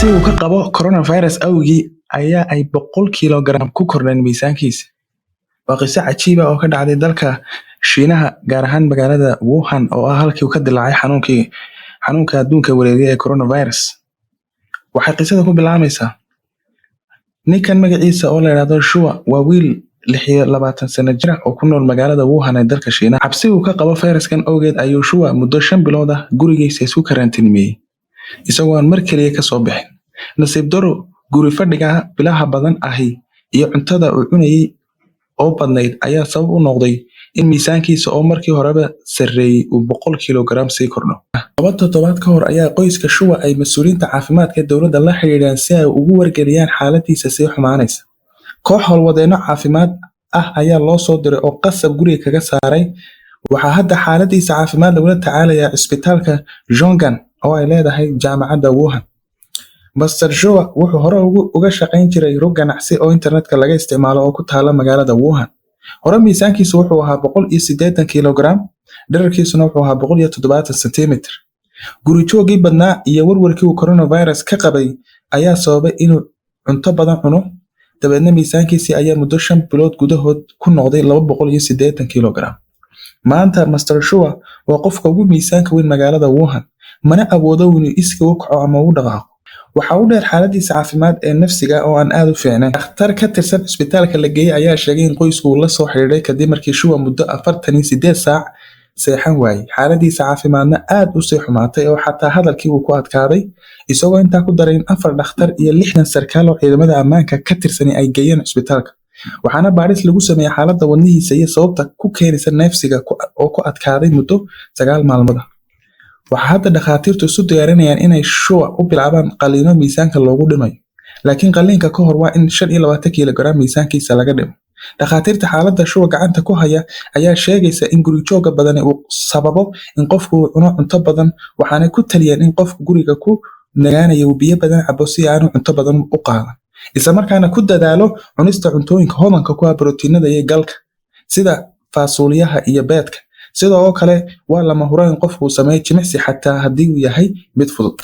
Cabsi uu ka qabo coronavirus awgii ayaa ay 100 kiilogaraam ku kordheen miisaankiisa. Waa qiso cajiib ah oo ka dhacday dalka Shiinaha, gaar ahaan magaalada Wuhan, oo ah halkii uu ka dilaacay xanuunka adduunka wareegay ee coronavirus. Waxay qisada ku bilaabmaysaa ninkan magaciisa oo la yidhaahdo Shua. Waa wiil 26 sano jir ah oo ku nool magaalada Wuhan ee dalka Shiinaha. Cabsi uu ka qabo fayraskan awgeed ayuu Shua muddo 5 bilood ah gurigiisa isku karantiimeeyey, isagoo aan mar keliya ka soo bixin. Nasiib daro, guri fadhiga bilaha badan ahi iyo cuntada uu cunayay oo badnayd ayaa sabab u noqday in miisaankiisa oo markii horeba sarreeyey uu 100 kiilogaraam sii kordho. 2 toddobaad ka hor ayaa qoyska Shua ay mas-uuliyiinta caafimaadka dowladda la xidhiidheen si ay ugu wargeliyaan xaaladiisa sii xumaanaysa. Koox howlwadeenno caafimaad ah ayaa loo soo diray oo qasab guriga kaga saaray. Waxaa hadda xaaladiisa caafimaad lagula tacaalayaa cisbitaalka Zhongnan oo ay leedahay jaamacadda Wuhan. Master Shua wuxuu hore uga shaqayn jiray rug ganacsi oo internetka laga isticmaalo oo ku taala magaalada Wuhan. Hore miisaankiisu wuxuu ahaa 180 kiilogaraam, dhererkiisuna wuxuu ahaa 170 sentimitir. Guri joogii badnaa iyo warwarkii uu coronavirus ka qabay ayaa sababay inuu cunto badan cuno, dabeedna miisaankiisii ayaa muddo 5 bilood gudahood ku noqday 280 kiilogaraam. Maanta Master Shua waa qofka ugu miisaanka weyn magaalada Wuhan, mana awoodo inuu iskii u kaco ama u dhaqaaqo. Waxa u dheer xaaladiisa caafimaad ee nafsiga oo aan aad u fiicnayn. Dhakhtar ka tirsan cisbitaalka la geeyey ayaa sheegay in qoysku uu la soo xidhiidhay kadib markii Shua muddo 48 saac seexan waayey, xaaladiisa caafimaadna aad u sii xumaatay oo xataa hadalkii uu ku adkaaday, isagoo intaa ku daray in afar dhakhtar iyo 60 sarkaal oo ciidamada ammaanka ka tirsani ay geeyeen cisbitaalka. Waxaana baadhis lagu sameeyey xaaladda wadnihiisa iyo sababta ku keenaysa neefsiga oo ku adkaaday muddo 9 maalmood ah. Waxaa hadda dhakhaatiirtu isu diyaarinayaan inay Shua u bilaabaan qalliino miisaanka loogu dhimayo, laakiin qalliinka ka hor waa in 25 kiilogaraam miisaankiisa laga dhimo. Dhakhaatiirta xaaladda Shua gacanta ku haya ayaa sheegaysa in guri-joogga badani uu sababo in qofku uu cuno cunto badan, waxaanay ku taliyeen in qofku guriga ku nagaanayo uu biyo badan cabo si aanu cunto badan u qaadan, isla markaana ku dadaalo cunista cuntooyinka hodanka ku ah borotiinada iyo galka, sida faasuulyaha iyo beedka. Sidoo kale waa lama huraan in qofku uu sameeyo jimicsi, xataa haddii uu yahay mid fudud.